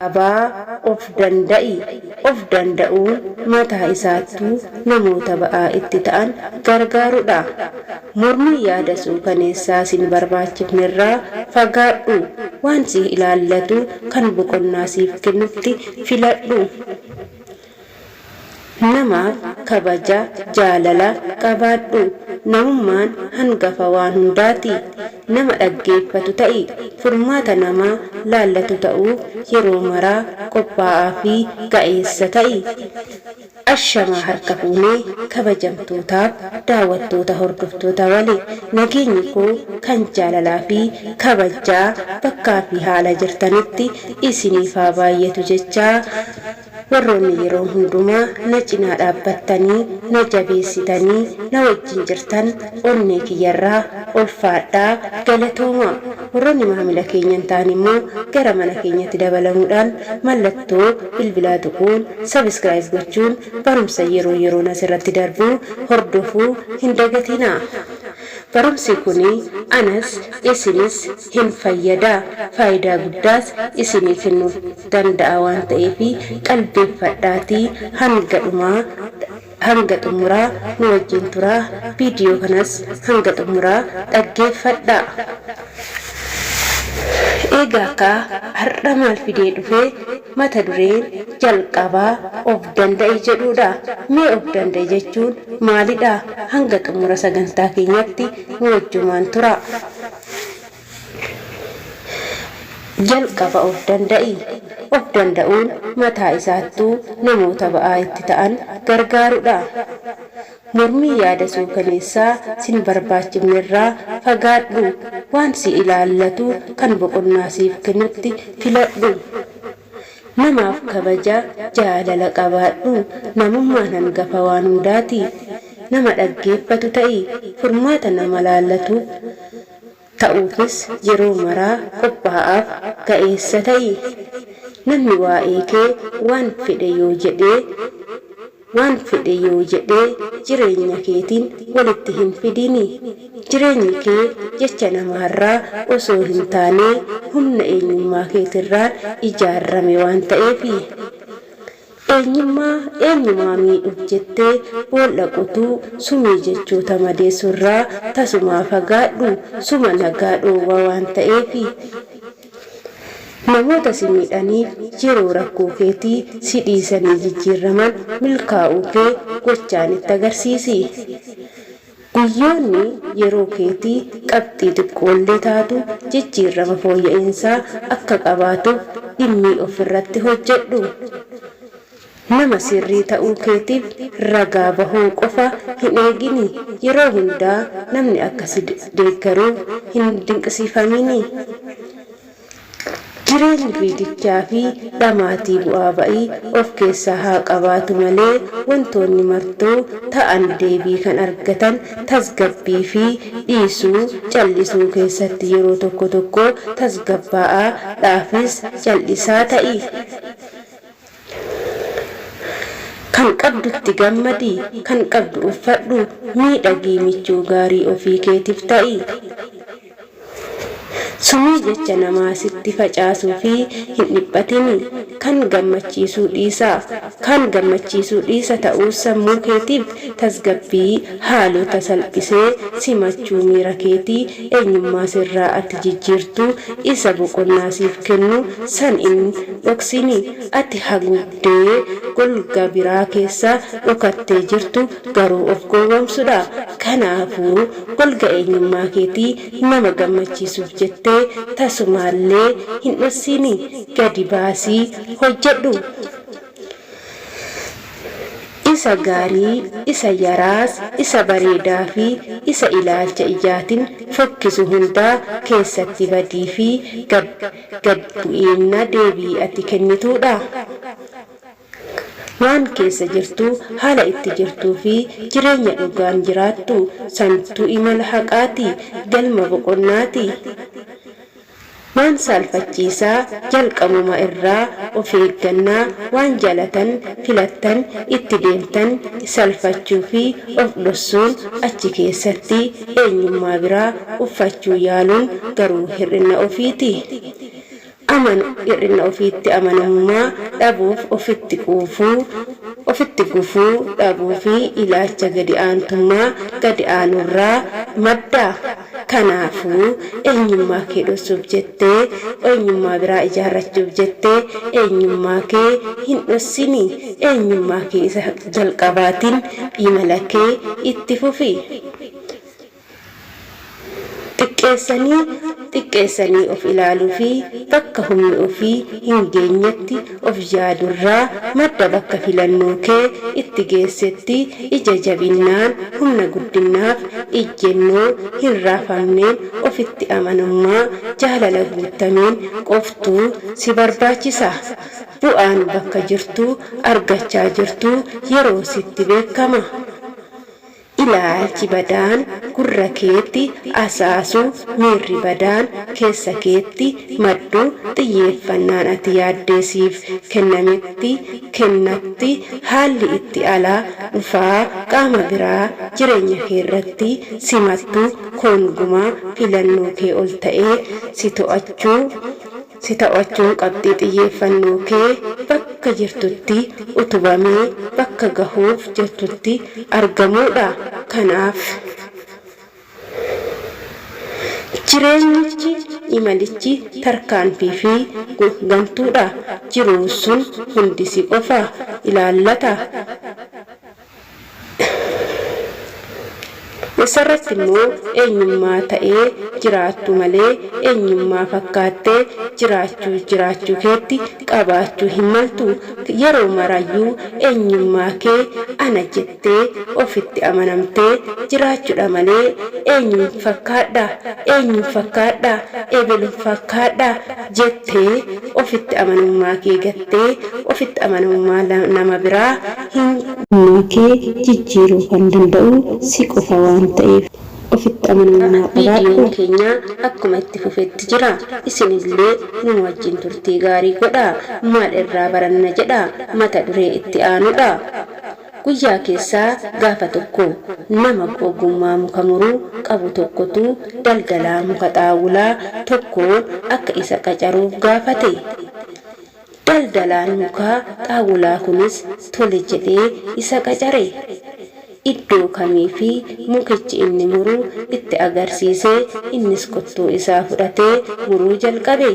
Jalqabaa of danda'i. Of danda'uun mataa isaattuu namoota ba'aa itti ta'an gargaarudha. Mormii yaada suukaneessaa sin barbaachifnerraa fagaadhu. Waan si ilaallatu kan boqonnaa siif kennutti filadhu. Namaaf kabaja, jaalala qabaadhu. Namummaan hangafa waan hundaati. Nama dhaggeeffatu ta'i. Furmaata nama laallatu ta'uuf yeroo maraa qophaa'aa fi ga'eessa ta'i. Ashamaa harka fuunee kabajamtootaaf daawwattoota hordoftoota wali nageenyi koo kan jaalalaa fi kabajaa bakkaa fi haala jirtanitti isiniif haa baay'atu jechaa Warroonni yeroo hundumaa na cinaa dhaabbattanii, na jabeessitanii, na wajjin jirtan onnee kiyyarraa ulfaadhaa galatoomaa. Warroonni maamila keenya hin taane immoo gara mana keenyatti dabalamuudhaan mallattoo bilbilaa tuquun subscribe gochuun barumsa yeroo yeroon asirratti darbu hordofuu hin dagatinaa. Barumsi kuni anas isinis hin fayyada, faayidaa guddaas isinii kennuu danda'a waan ta'eef qalbeeffadhaatii hanga dhumaa hanga xumuraa nu wajjin turaa viidiyoo kanas hanga xumuraa dhaggeeffadhaa. Eegaa kaa har'a maal fidee dhufe mata dureen jalqabaa of danda'i jedhuudha. Mee of danda'i jechuun maalidha? Hanga xumura sagantaa keenyatti nu wajjumaan turaa. Jalqaba of danda'i. Of danda'uun mataa isaattuu namoota ba'aa itti ta'an gargaarudha. Mormii yaada suukaneessaa sin barbaachifnerraa fagaadhu. Waan si ilaallatu kan boqonnaa siif kennutti filadhu. Namaaf kabaja, jaalala qabaadhu. Namummaan hangafa waan hundaati. Nama dhaggeeffatu ta'i. Furmaata nama laallatuuf ta'uufis yeroo maraa qophaa'aaf ga'eessa ta'i. Namni waa'ee kee waan fedhe yoo jedhee waan fedhe yoo jedhee jireenya keetiin walitti hin fidini. Jireenyi kee jecha namaarraa osoo hin taanee humna eenyummaa keetirraan ijaarrame waan ta'eefi. Eenyummaa eenyumaa miidhuuf jettee boolla qotuu sumii jechoota madeessurraa tasumaa fagaadhu. Suma nagaa dhoowwa waan ta'eefi. Namoota si miidhaniif yeroo rakkoo keetii si dhiisanii jijjiirraman milkaa'uu kee gochaan itti agarsiisi. Guyyoonni yeroo keetii qabxii xiqqoollee taatu jijjiirrama fooyya'iinsaa akka qabaatuuf dhimmii ofirratti hojjedhu. Nama sirrii ta'uu keetiif ragaa bahuu qofa hin eegini. Yeroo hundaa namni akka si deeggaruuf hin dinqisiifamini. Jireenyi fiigichaa fi dhamaatii bu'aa ba'ii of keessaa haa qabaatu malee wantoonni martuu ta'an deebii kan argatan tasgabbii fi dhiisuu, cal'isuu keessatti yeroo tokko tokko tasgabbaa'aa dhaafis cal'isaa ta'i. Kan qabdutti gammadi, kan qabdu uffadhu, miidhagii michuu gaarii ofii keetiif ta'i. Sumii jecha namaa sitti facaasuu fi hin dhiphatini. Kan gammachiisuu dhiisa. Kaan gammachiisuu dhiisa ta'uus sammuu keetiif tasgabbii haalota salphisee simachuu miira keetii eenyummaa sirraa ati jijjiirtu isa boqonnaa siif kennu san in dhoksini. Ati haguugdee golga biraa keessa dhokattee jirtu garuu of gowwoomsudha. Kanaafuu golga eenyummaa keetii nama gammachiisuuf jettee tasumaallee hin dhossini. Gadi baasii hojjedhu. Isa gaarii, isa yaraas, isa bareedaa fi isa ilaalcha ijaatin fokkisu hundaa keessatti badii fi gad gad bu'iinna deebii ati kennituudha. Waan keessa jirtu, haala itti jirtuu fi jireenya dhugaan jiraattu santu imala haqaati, galma boqonnaati. Waan saalfachiisaa jalqabuma irraa of eeggannaa, waan jalatan, filattan, itti deemtan salfachuu fi of dhossuun achi keessatti eenyummaa biraa uffachuu yaaluun garuu hir'inna ofiiti. Amanu hir'ina ofiitti amanamummaa dhabuuf ofitti quufuu, ofitti gufuu dhabuu fi ilaalcha gadi aantummaa gadi aanurraa madda. Kanaafuu eenyummaa kee dhoksuuf jettee, eenyummaa biraa ijaarrachuuf jettee eenyummaa kee hin dhoksini. Eenyummaa kee isa jalqabaatiin imala kee itti fufi. Xiqqeessanii xiqqeessanii of ilaaluu fi bakka humni ofii hin geenyetti of yaadurraa madda bakka filannoo kee itti geessetti ija jabinnaan humna guddinnaaf ijjennoo hin raafamneen ofitti amanummaa jaalala guuttameen qoftuu si barbaachisa. Bu'aan bakka jirtuu argachaa jirtuu yeroo sitti beekama. Ilaalchi badaan gurra keetti asaasu, miirri badaan keessa keetti maddu, xiyyeeffannaan ati yaaddee siif kennametti kennatti, haalli itti ala dhufaa qaama biraa jireenya keerratti simattu kongumaa filannoo kee ol ta'ee si to'achuu si to'achuun qabxii xiyyeeffannoo kee bakka jirtutti utubamee bakka gahuuf jirtutti argamuudha. Kanaaf jireenyichi imalichi tarkaanfii fi gantuudha. Jiruun sun hundi si qofa ilaallata. Isarratti immoo eenyummaa ta'ee jiraattu malee eenyummaa fakkaattee jiraachuu jiraachuu keetti qabaachuu hin maltu. Yeroo marayyuu eenyummaa kee ana jettee ofitti amanamtee jiraachuudha malee eenyuun fakkaadha, eenyuun fakkaadha, ebeluun fakkaadha jettee ofitti amanamummaa kee gattee ofitti amanamummaa nama biraa hin Eenyummaa kee jijjiiruu kan danda'u si qofa waan ta'eef ofitti amanamummaa qabaadhu. Viidiyoon keenya akkuma itti fufetti jira. Isinillee nu wajjin turtii gaarii godhaa. Maal irraa baranna jedha mata duree itti aanudha. Guyyaa keessaa gaafa tokko nama ogummaa muka muruu qabu tokkotu daldalaa muka xaawulaa tokkoon akka isa qacaruuf gaafate. Daldalaan mukaa xaawulaa kunis tole jedhee isa qacare. Iddoo kamii fi mukichi inni muru itti agarsiisee innis qottoo isaa fudhatee muruu jalqabe.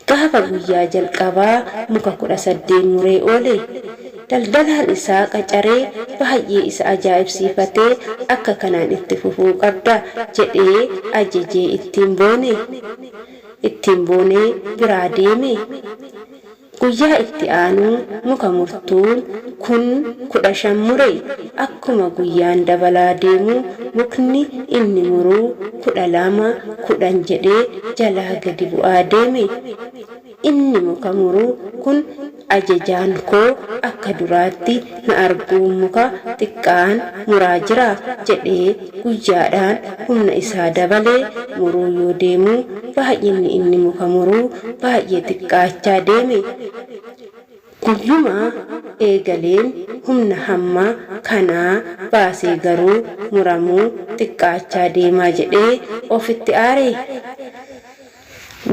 Gaafa guyyaa jalqabaa muka 18 muree oole. Daldalaan isaa qacaree baay'ee isa ajaa'ibsiifatee akka kanaan itti fufuu qabda jedhee ajajee ittiin boone. Ittiin boonee biraa deeme. Guyyaa itti aanu muka murtuun kun 15 mure. Akkuma guyyaan dabalaa deemu mukni inni muru 12, 10 jedhee jalaa gadi bu'aa deeme. Inni muka muru kun ajajaan koo akka duraatti na arguun muka xiqqaan muraa jira jedhee guyyaadhaan humna isaa dabalee muruu yoo deemu baay'inni inni muka muruu baay'ee xiqqaachaa deeme. Guyyuma eegaleen humna hamma kanaa baasee garuu muramuu xiqqaachaa deemaa jedhee ofitti aare.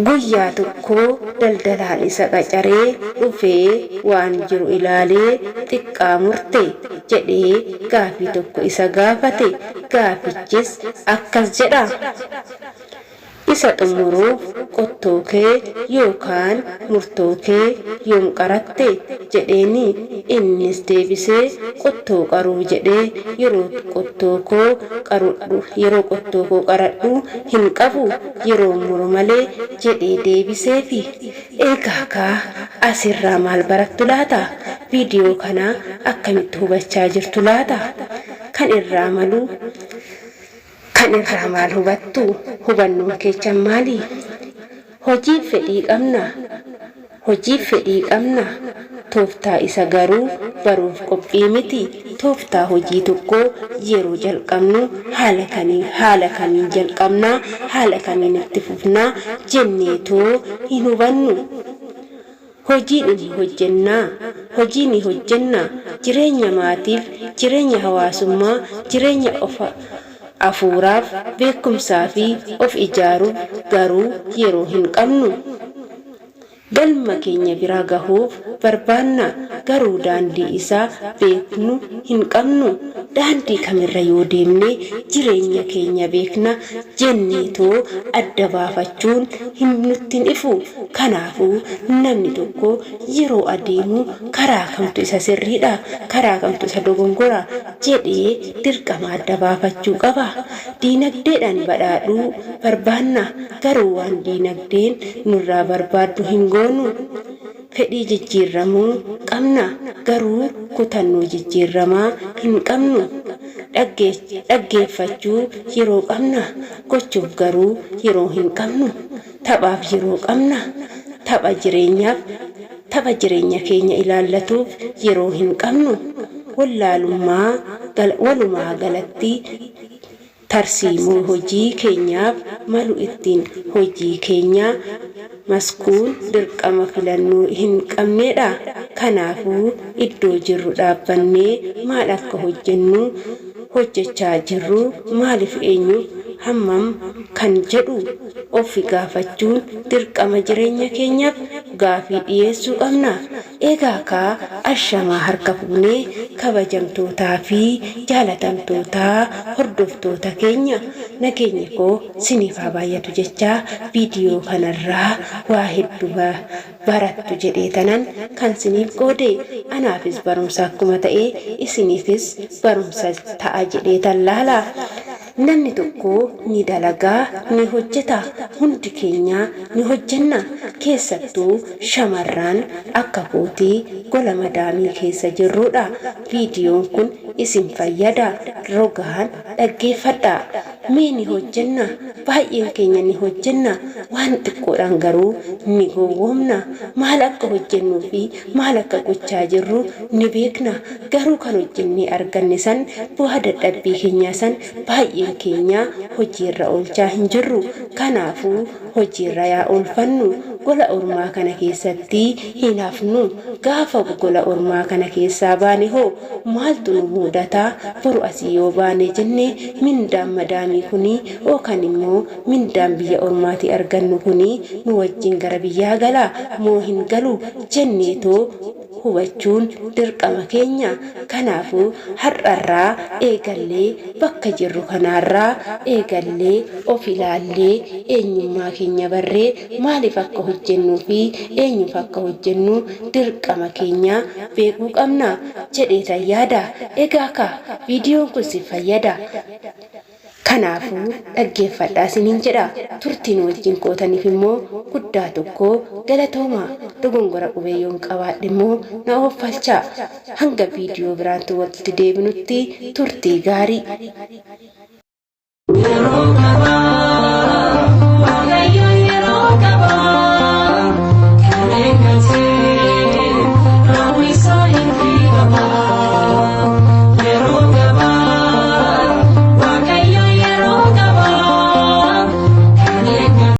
Guyyaa tokko daldalaan isa qacaree dhufee waan jiru ilaalee xiqqaa murte? jedhee gaafii tokko isa gaafate. Gaafichis akkas jedha. Isa xumuruuf qottoo kee yookaan murtoo kee yoom qaratte? jedheeni. Innis deebisee qottoo qaruu jedhee yeroo qottoo koo qarudhu yeroo qottoo koo qaradhu hin qabu yeroon muru malee jedhee deebiseefi. Egaa kaa asirraa maal barattu laata? Viidiyoo kana akkamitti hubachaa jirtu laata? Kan irraa malu Kan irraa maal hubattu? Hubannoon keechan maali? Hojiif fedhii qabna? Hojiif fedhii qabna? Tooftaa isa garuu baruuf qophii miti. Tooftaa hojii tokkoo yeroo jalqabnu haala kamiin haala kamiin jalqabna, haala kamiin itti fufna jenneetoo hin hubannu. Hojii ni hojjenna. Hojii ni hojjenna. Jireenya maatiif, jireenya hawaasummaa, jireenya of afuuraaf, beekumsaa fi of ijaaruuf garuu yeroo hin qabnu. Galma keenya bira gahuuf barbaanna, garuu daandii isaa beeknu hin qabnu. Daandii kamirra yoo deemne jireenya keenya beekna jenneetoo adda baafachuun hin nutti hin ifu. Kanaafuu namni tokko yeroo adeemu karaa kamtu isa sirriidha, karaa kamtu isa dogongora jedhee dirqama adda baafachuu qaba. Diinagdeedhaan badhaadhuu barbaanna, garuu waan diinagdeen nurraa barbaaddu hin goonu. Fedhii jijjiirramuu qabna, garuu kutannoo jijjiirramaa hin qabnu. Dhaggeeffachuu yeroo qabna, gochuuf garuu yeroo hin qabnu. Taphaaf yeroo qabna, tapha jireenyaaf tapha jireenya keenya ilaallatuuf yeroo hin qabnu. Wallaalummaa walumaa galatti tarsiimoo hojii keenyaaf malu ittiin hojii keenya maskuun dirqama filannoo hin qabneedha. Kanaafuu iddoo jirru dhaabbannee maal akka hojjennu, hojjechaa jirru maaliif, eenyuuf, hammam kan jedhu ofi gaafachuun dirqama jireenya keenyaaf gaafii dhiyeessuu qabna. Egaa kaa ashamaa harka fuunee kabajamtootaa fi jaalatamtootaa hordoftoota keenya, nageenyi koo siniif haa baay'atu jechaa, viidiyoo kanarraa waa hedduu barattu jedhee tanan kan siniif qoode, anaafis barumsa akkuma ta'e isiniifis barumsa ta'a jedhee tan laala. Namni tokko ni dalagaa, ni hojjeta. Hundi keenya ni hojjenna. Keessattuu shamarran akka kootii gola madaamii keessa jirrudha. Viidiyoon kun isin fayyada. Rogaan dhaggeeffadha. Mee ni hojjenna. Baay'een keenya ni hojjenna. Waan xiqqoodhaan garuu ni gowwoomna. Maal akka hojjennuu fi maal akka gochaa jirru ni beekna. Garuu kan hojjennee arganne san, bu'aa dadhabbii keenyaa san, baay'een keenya hojiirra oolchaa hin jirru. Kanaafuu hojiirra yaa oolfannu. Gola ormaa kana keessatti hin hafnu. Gaafa gola ormaa kana keessaa baane hoo maaltu nu mudata? Boru asii yoo baane jenne, mindaan madaamii kuni yookaan immoo mindaan biyya ormaatii argannu kuni nu wajjin gara biyyaa gala moo hin galu jenneetoo hubachuun dirqama keenya. Kanaafuu har'arraa eegallee, bakka jirru kanaarraa eegallee, of ilaallee, eenyummaa keenya barree, maaliif akka hojjennuu fi eenyuuf akka hojjennu dirqama keenya beekuu qabna jedheetan yaada. Egaa kaa viidiyoon kun si fayyada. Kanaafuu dhaggeeffadhaa isiniin jedha. Turtiin wajjin qootaniif immoo guddaa tokko galatooma. Dogongora qubee yoon qabaadhe immoo na ooffalcha. Hanga viidiyoo biraatti walitti deebinutti turtii gaarii.